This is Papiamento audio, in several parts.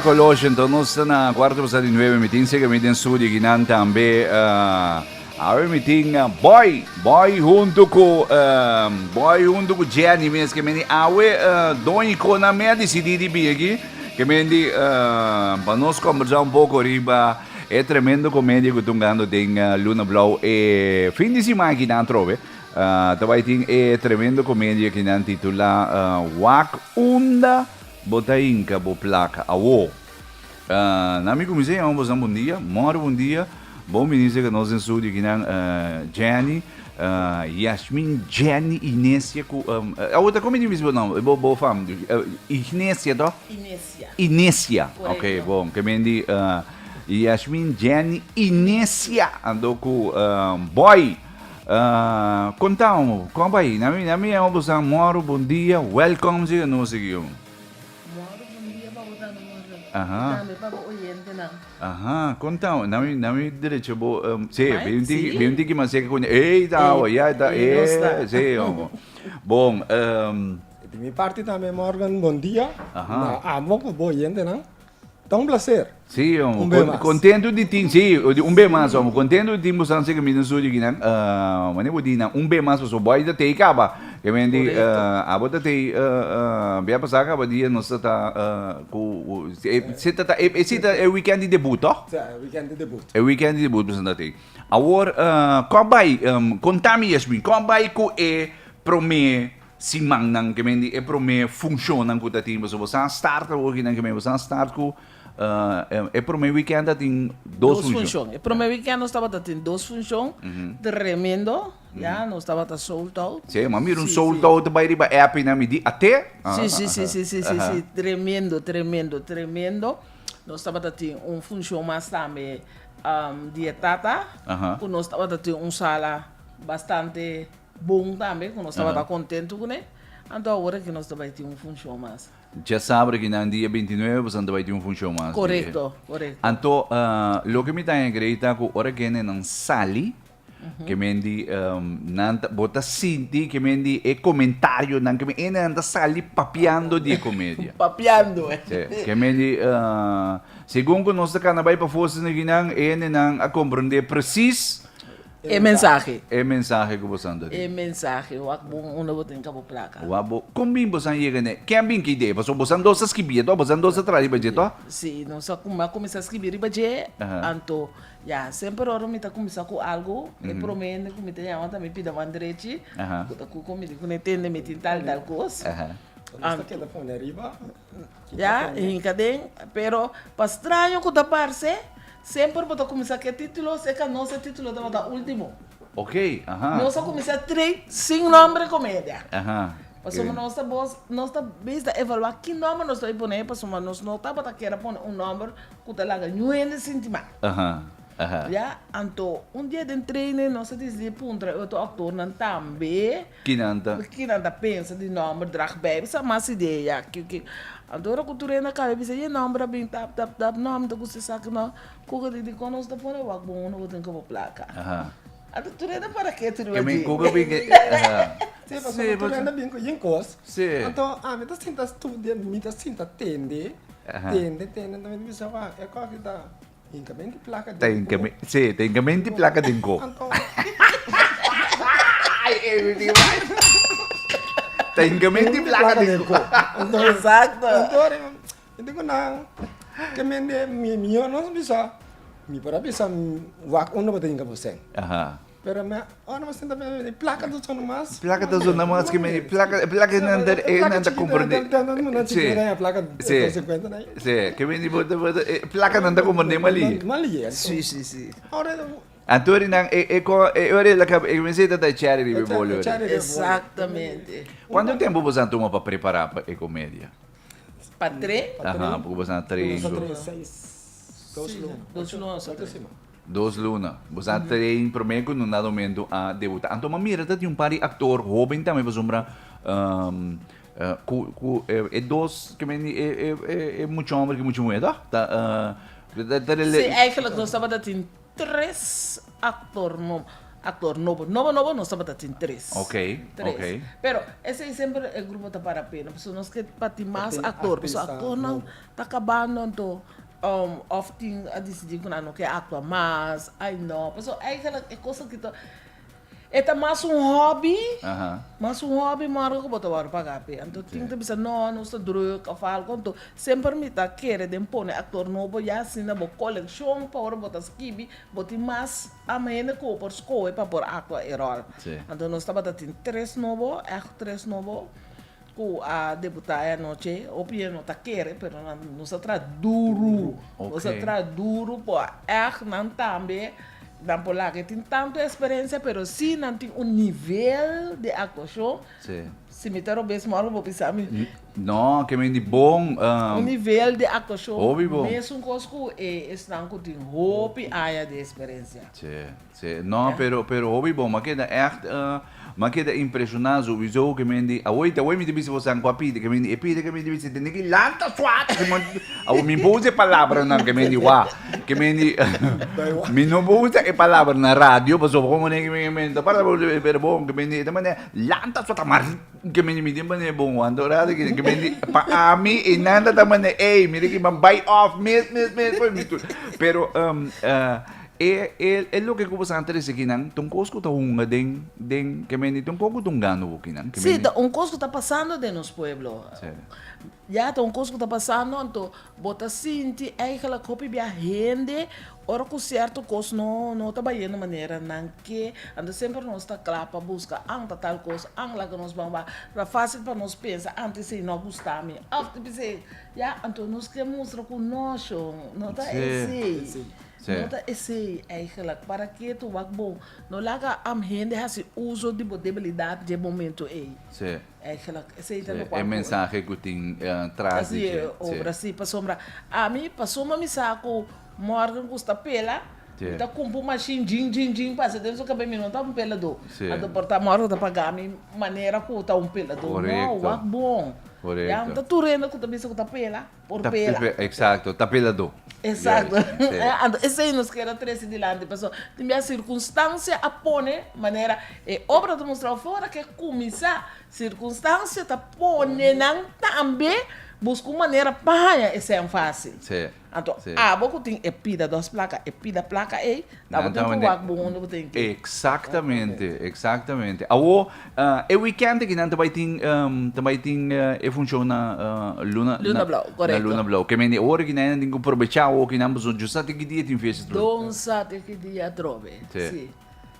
Colosh, enton nos ta na cuarto pasá di nuebe, mi tin seca mi den studio kinan tambe awe mi tin Boy, Boy hunto cu Boy hunto cu Jenny mes ke meni awe doñi kona me a decidi di bin aki ke meni pa nos conversa un poco riba e tremendo comedia cu ta hungando den Luna Blauw e fin di siman kinan atrobe ta bay tin e tremendo comedia kinan titula Wak Unda Bo ta hinka bo plaka awo. Na mi kuminsá yama bosan bon dia, mòri bon dia, bon bini serka nos den studio kinan Jenny, Yasmin Jenny Inesia ku awo ta komo di bisa bo nòmber bo bo fam Ignesia toh? Inesia. Inesia ok bon ke men di Yasmin Jenny Inesia anto ku Boy Konta un, kon bai? Na mi, na mi yama bosan mòru bon dia, wèlkòm si nos sigui un. Mòru bon dia pa bo tambe Morgan. I tambe pa bo oyentenan. Aha, konta un, na mi, na mi derecho bo, si, bin un tiki, bin un tiki mas serka ku mi, ey ta awa, ya ta, e, si, bon. Di mi parti tambe Morgan, bon dia na amo ku bo oyentenan. Ta un placer. Sí, Un omo. be Con, mas. contento di tin, sí, un be mas, omo. Contento di tin bosan seka mi den studio kinan. Wanneer bo di nan un be mas pasobra bo a ta tei caba. Ke men di, Correcto. abo ta tei, bia pasa caba dia nos ta ta cu, e, si ta ta, e, e si ta e weekend di debut, toch? Sí, e weekend di debut. E weekend di debut bosan ta tei. Awor, con a bai, conta mi Yasmin, con a bai cu e prome Simannan ke men di e prome funshonnan ku ta tin pasobra bo sa start awor kinan ke men bo sa start ku e prome weekend ta tin dos Dos funshon. funshon. E prome weekend nos tabata tin dos funshon tremendo ya nos tabata sold out. Si, mi a mira un Si, sold si. out ta bai riba app nan mi di ate. Si, si, si, si, si, si, si, tremendo, tremendo, tremendo. Nos tabata tin un funshon mas tambe di e tata ku nos tabata tin un sala bastante Bon tambe ku nos tabata kontentu kuné, anto awor aki nos ta bai tin un funshon mas. Djasabra aki nan dia 29 boso ta bai tin un funshon mas. Korekto, korekto. Anto loke mi ta agree ta ku ora kendenan sali ke men di nan ta bo ta sinti ke men di e komentarionan ke men nan ta sali papiando di e komedia. Papiando eh. Si, ke men di segun ku nos ta kana bai pafó esaki nan e hendenan a komprende presis. E mensahe. E mensahe ku bosan ta E tin. mensahe, wak bon unda bo tin ka bo plaka. Wak bo, kon bin bosan yega n'e? Ken bin ki idea? Pasobra bosan dos ta skibié to, bosan dos ta traha riba dje to. Si, nos a a kuminsá skibi riba dje, anto ya, semper ora mi ta kuminsá ku algu, e promé hende ku mi ta yama ta mi pida man drechi, ku ta ku mi di ku ne tende mi tin tal tal kos. Nos ta keda pone riba. Ya, hinka den, pero pa straño ku ta parse, Semper bo ta kuminsá ku e título, seka nos e título tabata último. Ok, aha. Nos a kuminsá trei sin nòmber komedia. Aha. Pasobra nos ta bos, nos ta bisa evaluá ki nòmber nos ta bai pone, pasobra nos no tabata kier a pone un nòmber ku ta laga ñu hende sinti mal. Aha, aha. Ya, anto un dia den training nos a disidí puntra e otro aktornan tambe. Kinan ta. Kinan ta pensa di nomber drag bij bisa mas idea ki ki anto ora ku tur hende a kaba bisa ye nomber a bin tap tap tap no mi ta gusta esaki no kuka di dikon nos ta pone wak bon unda bo tin ku bo plaka anto tur hende para ketu riba dje. Si pasobra tur hende a bin ku yin kos anto ami ta sinta studia mi ta sinta tende tende tende anto mi ta bisa wak e kos aki ta Hincamenti placa den ko. Si, ta hincamenti placa den ko. Anto. Ta hincamenti placa den ko. Exacto. Anto, mi dico nan, ke mende mi mi yo no bisa, mi por a bisa wak unda bo ta hinca bo sen. Aha. Pero mi ora mi sinta pensa, e placa ta zona mas. Placa ta zona mas ke mi placa, placa nan ta e nan ta comprende. Si. Si. Si, ke mi di bo ta e placa nan ta comprende mali. Mali. Si, si, si. Ora Anto ori nan e e ko e ori la e mi seta ta e cherry riba e bolo ori. Exactamente. Cuanto tempo boso a tuma pa prepara pa e comedia? Pa tre? Aha, porque boso a train. Boso a train seis, dos luna. Dos luna boso a train. Dos luna. Bo sa train prome cu no na momento a debuta. Anto m'a mira ta tin un par di actor hoben tambe pasobra cu cu e dos ke men di e e e mucha homber cu mucha muher toch? Ta ta Si eigenlijk nos tabata tin tres actor no. Actor nobo, nobo nobo nos tabata tin tres. Ok, Tres. ok. Pero esei semper e grupo ta para pena, pasobra nos ke pa tin mas tin actor, pasobra artista actornan nobo. ta kabando anto of tin a disidí ku nan no ke aktua mas, ai no, pasobra eigenlijk e kos aki ta e ta mas un hobby, mas un hobby morgen ku bo ta wòrdu pagá p'e. Anto tin ta bisa no, nos ta drùk òf algu, anto semper mi ta kere den pone aktor nobo ya asina bo kolekshon pa ora bo ta skibi bo tin mas Ama hende ku por skohe pa por aktua e ròl. Anto nos tabata tin tres nobo, ègt tres nobo, ku a debutá e anochi. Hopi hende no ta kere, pero nan nos a traha duru. Nos a traha duru pa ègt nan tambe nan por laga. E tin tantu eksperensia, pero si nan tin un nivel di aktuashon. Si mi ta robes morgen bo bisa mi. No, ke men di bon. Un nivel di actuacion. Hopi bon. Mesun cos cu e esnan cu tin hopi aña di experiencia. Si, si. No, pero, pero hopi bon. M'a keda echt, m'a keda impresiona souiso ke men di, awor, awor mi ta bisa bosan cu a pidi, ke men di, e pidi ke men di bisa tene ki lanta suat. Awor mi por usa e palabranan ke men di wak. Ke men di, mi no por usa e palabra na radio pasobra como ke men ta para pero bon ke men di, e ta manera. Lanta so ta mar ke meni mi tin mane bon wando rado ke ke meni pa ami e nanda ta mane ey mira ki man bay off mes mes mes pues mi tu pero um, uh, e e e loke ku bosan trese kinan ta un kos ku ta hunga den den ke meni ta un kos ku ta hungando bo kinan ke Sí, meni ta un kos ku ta pasando den nos pueblo. Sí. Ya ta un kos ku ta pasando anto Bo ta sinti eigenlijk hopi bia hende ora ku sierto kos no no ta bayendo manera nan ke, anto semper nos ta kla pa buska an ta tal kos, an laga nos ban wak. Ta fásil pa nos pensa an ta esei no a gusta mi òf ta bisa ei, ya, anto nos ke mustra ku no shon, no ta esei, no ta esei eigenlijk. Para ke tu wak bon, no laga am hende hasi uso di bo debilidat dje momento ei. Eigenlijk, esei ta lokual E ku. mensahe ku tin tras di dje. Así, obra si, pasobra ami, pasobra mi sa ku morgen ku sta pela, mi ta kumpra un mashin djin djin djin pasa den su kabes, mi no ta un peladó. Anto por ta morgen ta paga mi manera ku ta un peladó. No, wak bon. Ya, no ta tur hende ku ta bisa ku ta pela. Por pela. Exacto, ta peladó. Exacto. Anto esei nos kier a trese dilanti pasobra tin bia circunstancia a pone manera e obra ta mustra ora ke cuminsa circunstancia ta pone nan tambe busca un manera pa haña esei facil. Anto abo cu tin e pida dos placa e pida placa ei Ta bo tin ku wak bo unda bo tin ki. Exactamente, exactamente. Awo, e weekend aki nan ta bai tin, ta bai tin e funcion na Luna, Luna Blou, correcto. Na Luna Blou. Ke mende ora ki nan tin ku probecha awo ki nan pasobra djus sa te ki dia tin fiesta atrobe. Don sa te ki dia atrobe, si.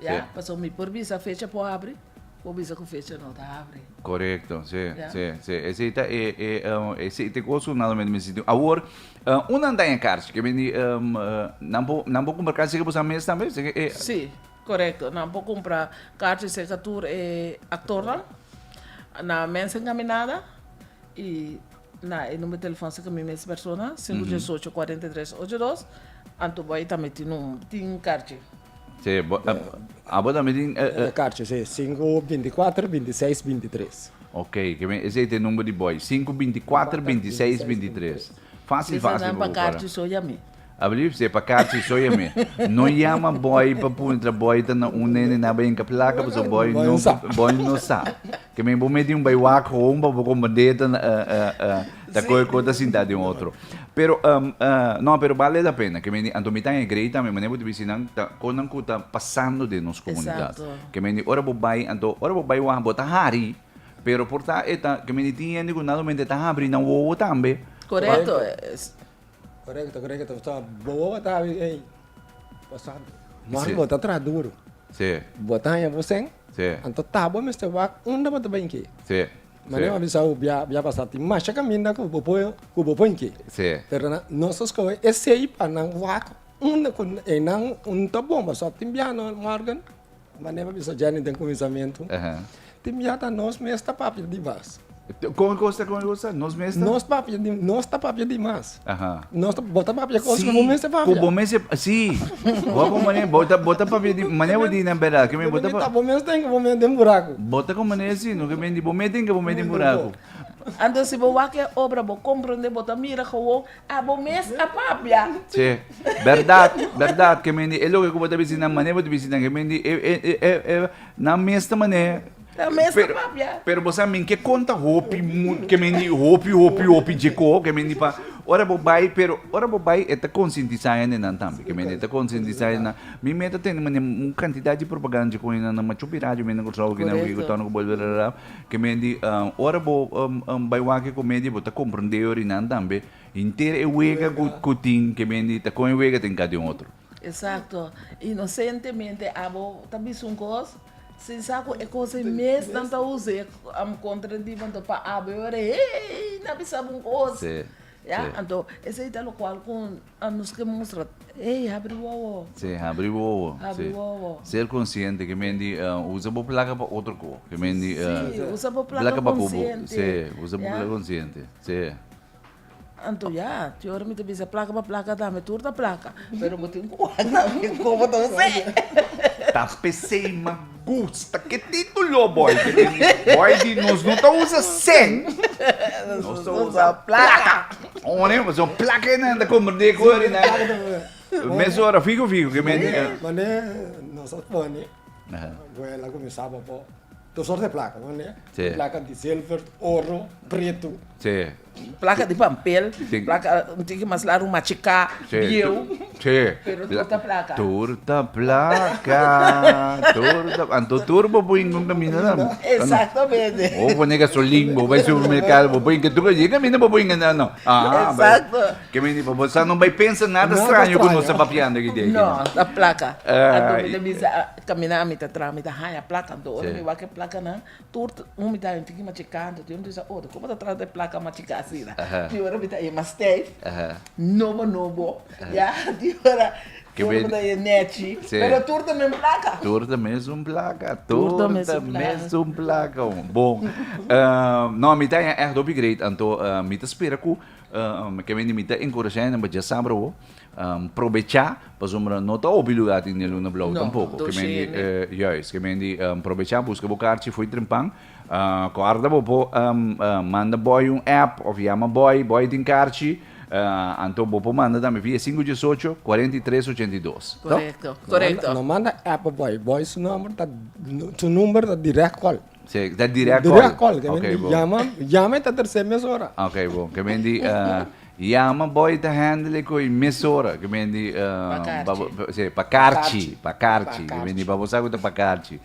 Ya, pasobra mi por bisa fecha por habri. Bo bisa ku fecha no ta habri. Korekto, si, si, si. Esei ta e, e, esei ta e kos ku normalmente mi sinti. Awor, un nan ta en karchi, ke bini, nan por, nan por kumpra karchi serka boso mes tambe? Serka e. Si, korekto. Nan por kumpra karchi serka tur e aktornan na Mens Encaminada i na e number di telefòn serka mi mes persona, sinku diesocho, kuarenta i tres, ocho dos. Anto bo ei tambe tin un, tin karchi. Sí, bo, abo tambe tin. E karchi, sí, sinku bintikuater, bintiseis, bintitres. Ok, ke men esei ta e number di boy, sinku bintikuater, bintiseis, bintitres. Fásil, fásil pa bo para. Pa karchi so yam'é. Alblief, sí, pa karchi so yam'é. No yama boy pa puntra boy ta na un nene na bai hinka plaka, pasobra boy no, boy no sa. Ke men bo meti un bai wak gewoon pa bo komprendé ta ta koe koe ta sinta den otro. Pero no, pero bale la pena. Ke men di anto mi ta agree tambe manera bo ta bisa nan ta konan ku ta pasando den nos komunidat. Ke men di ora bo bai anto ora bo bai wak bo ta hari pero por ta e ta ke men di tin hende ku naturalmente ta habri nan wowo tambe. Korekto. Korekto, korekto. Bo wowo ta habri ey. Pasobra mòrgen bo ta traha duru. Sí. Bo ta haña bo sèn. Sí. Anto ta bo mester wak unda bo ta bai ke. Sí. Manera bo a bisa bo bia bia pasá tin masha kaminda ku bo por ku bo por ke. Sí. Pero nan nos a skohe esei pa nan wak unda ku einan un ta bon pasobra tin bia no mòrgen manera bo a bisa Jenny den kuminsamentu tin bia ta nos mes ta papia dimas. Kon e kos ta, kon e kos ta? Nos mes ta? Nos papia di, nos ta papia di mas. Aha. Nos ta, bo ta papia kos ku bo mester papia. Ku bo mester, si. Bo ku manera, bo ta, bo ta papia di, manera bo di nan berdad, ke men bo ta Ta bo mes den ku bo mes den buraku. Bo ta ku manera si, no ke men di bo mes den ku bo mes den buraku. Anto si bo wak e obra bo komprende bo ta mira gewoon abo mes a papia. Sí, bèrdat, bèrdat ke mende e loke ku bo ta bisa nan manera bo ta bisa nan ke mende e e e e e nan mes ta manera. Nan mes ta papia. Pero bo sa min ke konta hopi mu ke mende hopi hopi hopi dje ko ke mende pa ora bo bai pero ora bo bai e ta konsientisá hendenan tambe ke mende e ta konsientisá hendenan mi mes ta tende manera un kantidat di propaganda dje ku hendenan na machupi radio mende Kòrsou ku nan ku tònde ku bolbe Ke men di, ora bo bai wak e komedia bo ta komprendé orinan tambe henter e wega ku tin ke men di ta kon e wega tin ka di un otro. Exacto. Inosentemente abo ta bisa un kos sin sa ku e kos ei mes nan ta us'é kontra di bo anto pa abo e ora hey nan a bisa bo un kos. Ya, anto esei ta lokual ku nos ke mustra, hey habri wowo. Sí, habri wowo. Habri wowo. Ser konsiente ke men di usa bo plaka pa otro ko. Ke men di Sí, usa bo plaka konsiente. Sí, usa bo plaka konsiente. Sí. Anto ya, te ora mi ta bisa plaka pa plaka tambe, tur ta plaka. Pero bo tin ku wak tambe komo ta us'é. Ta p'esei mi a gusta ke titulo, boy. Ke men di, boy di nos no ta usa sèn, nos ta usa plaka. One, pasobra plaka e nan ta komprendé ku ora nan. Mesora, figo figo ke men di. Mane nos a pone, bo el a kuminsá pa por tur sort di plaka, mane plaka di zilver, oro, pretu. Sí. Plaka di pampel, plaka un tiki mas largu machiká, bieu. Pero tur ta plaka. Tur ta plaka, tur ta, anto tur bo por hinka un kaminda nan. Exactamente. Bo pone gasolin, bo bai supermerkado, bo por hinka tur e kaminda bo por hinka nan no. Exacto. Ke meni pa bo sa no bai pensa nada straño ku nos ta papiando aki den. No, ta plaka. Anto mi ta bisa kaminda ami ta traha mi ta haña plaka, anto ora mi wak e plakanan Tur un mi ta un tiki machiká, anto tin un ta bisa, oh, komo ta trata e plaka machiká asina? Tin ora mi ta e mas stijf, nobo nobo, ya, tin ora tin ora mi ta e nechi, pero tur ta men plaka. Tur ta mesun plaka, tur ta mesun plaka. Bon, no, mi ta echt hopi great, anto mi ta spera ku, ke mende mi ta enkurashá hende pa djasabra awo, Probechá, pasobra no ta hopi lugá tin den Luna Blou tampoko. Ke men di, juist, ke men di probechá, buska bo karchi fo'i trempan. Kòrda bo por manda Boy un app òf yama Boy, Boy tin karchi, anto bo por manda tambe via sinku diesocho, 43, 82. Toh? Korekto, korekto. No manda app pa Boy, Boy su nòmber ta, su number ta direct call. Sí, ta direct call. Direct call, ke men di yama, yama e ta terser mesora. Oké, bon, ke men di Yama boy ta handle ku e mesora ke men di Pa karchi. Pa karchi, pa karchi, ke men di pa bo sa ku ta pa karchi.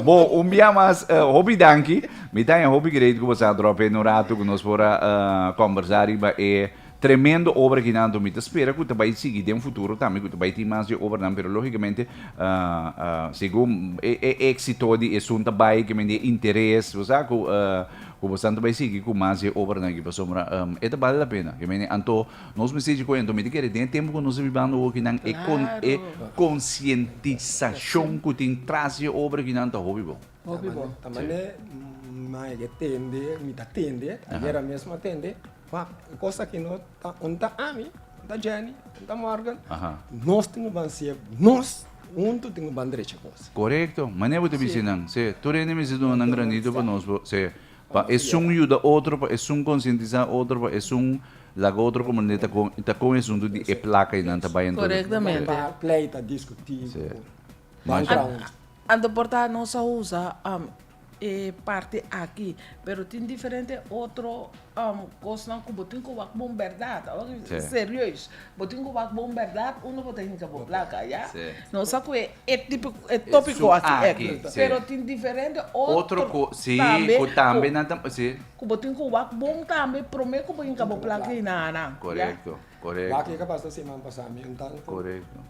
Bo, un bia mas hopi danki. Mi ta haña hopi great ku bo sa drop in un ratu ku nos por a kombersá riba e tremendo obra kinan. Anto mi ta spera ku ta bai sigui den futuro tambe ku ta bai tin mas di e obranan, pero logicamente segun e éxito di esun ta bai ke men di e interes, bo sa ku Ku bosan ta bai sigui ku mas di e obranan aki pasobra e ta bale la pena. Ke mene anto nos mester dje ku anto mi ta kere den e tempu ku nos ta bibando awo kinan e kon e konsientisashon ku tin tras di e obra kinan ta hopi bon. Hopi bon. Ta mane mai ke tende, mi ta tende, ayera mes mi a tende, wak e kos aki no ta un ta ami, un ta Jenny, un ta Morgan, nos tin ku ban siep nos huntu tin ku ban drecha kos. Korekto, manera bo ta bisa nan, se, tur hende mester duna nan granito pa nos por, se, pa esun yuda otro, pa esun konsientisá otro, pa esun laga otro komprendé ta kon, ta kon esuntu di e plaka ei nan ta bai anto. Korektamente. Pa pleita, diskutí, ban traha huntu. Anto por ta nos a usa e parti aki, pero tin diferente otro kosnan ku bo tin ku wak bon bèrdat, serieus, bo tin ku wak bon bèrdat unda bo ta hinka bo plaka, ya. No sa ku e tipo, e topiko aki, pero tin diferente otro tambe ku bo tin ku wak bon tambe prome ku bo hinka bo plaka einan, ya. Korekto, korekto. Wak e pasa siman pasa mi un tantu. Korekto,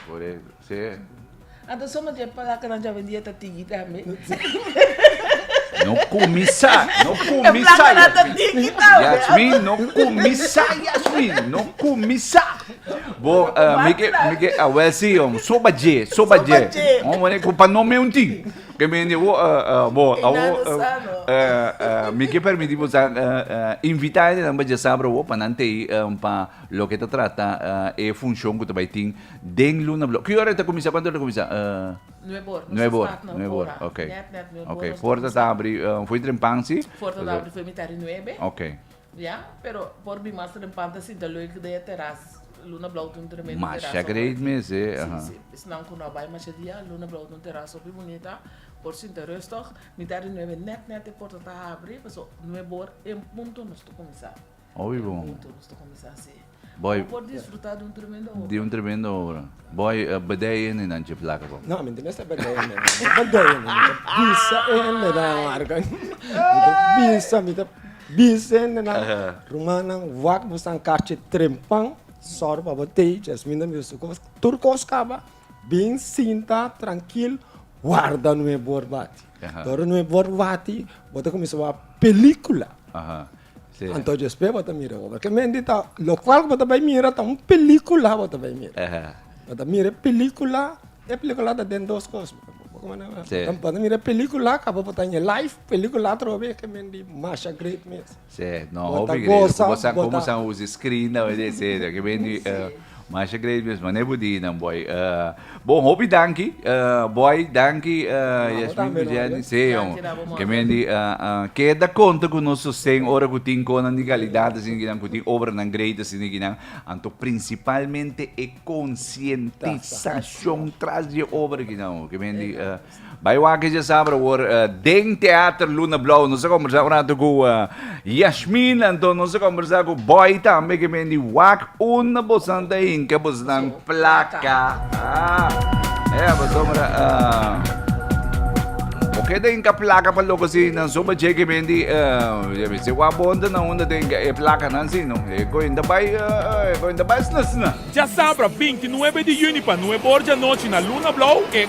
korekto, si. Anto soma dje plakanan djawendia ta tigi tambe. No kuminsá, no E kuminsá, plakanan ta Yasmin. tigi tambe. Yasmin, no kuminsá, Yasmin, no kuminsá. Bo, eh, mi ke, mi ke, ah, wel sí, om, soba dje, soba Soba dje. dje. Om, wanneer ku pa no me un tin. Ke mende wo, bo, E awo, nan no sa, no. mi ke permiti bo sa invita e nan pa djasabra awo pa nan tei pa loke ta trata e funshon ku ta bai tin den Luna Blou. Ki ora e ta kuminsá? Kuantu ora e ta kuminsá? Nuebe or. Nos Nuebe ta or, start na nuebe or, ora. ok. Net, net nuebe Ok, or nos ta porta ta kuminsá. abri fo'i trempan si? Porta ta abri fo'i mitad di nuebe. Ok. Ya, pero por bin mas trempan ta sinta leuk den e teras. Luna Blou tin un tremendo Masha teras great hopi. mes, eh, Si, aha. si. Esnan ku no a bai masha dia, Luna Blou tin un teras hopi bunita. Por sinta rustig. Mitad di nuebe net net e porta ta habri, paso nuebe or en punto nos ta kuminsá. Hopi En bon. punto nos ta kuminsá, si. Boy. Bo por disfruta di un tremendo obra. Di un tremendo obra. Boy, bedei hende nan dje plaka bo. No, mi ta mester bedei hende. Mi ta bedei hende. Mi ta bisa hende nan, Marco. Mi ta bisa, mi ta bisa hende nan. Rumannan, wak bo san kachi trempan, sòru pa bo tei, Jasmine ta bisa su kos, tur kos kaba, bin sinta trankil, warda nuebe or bati. Ora nuebe or bati, bo ta kuminsá wak pelikula. Anto despues bo ta mira obra. Ke men di ta lokual ku bo ta bai mira ta un pelikula bo ta bai mira. Bo ta mira e pelikula, e pelikula ta den dos kos. Bo ta mira e pelikula kaba bo ta haña live pelikula atrobe ke men di masha great mes. Sí, no, hopi great. Bo sa komo sa usa e screen ta wede etcetera. Ke men di masha great mes. Mane bo di nan boy. Bon, hopi danki. Boy, danki Yasmin ku Jenny. Sí, jong. Ke men di keda konta ku nos sosten ora ku tin konan di kalidat asina kinan, ku tin obranan great asina kinan. Anto prinsipalmente e konsientisashon tras di e obra kinan. Ke men di Bai wak e djasabra awor den Teater Luna Blou. Nos a kombersá un rato ku Yashmin, anto nos a kombersá ku Boy tambe ke men di wak unda bosan ta hinka bosnan plaka. Ah, eh, pasobra uh, bo keda hinka plaka pa loko si nan soba che ke men di uh, se wak bonta na unda ta hinka e plaka nan si no. E koinda bai, uh, e koinda bai sna sna. Djasabra 29 di yüni pa nuebe or djanochi na Luna Blou, e.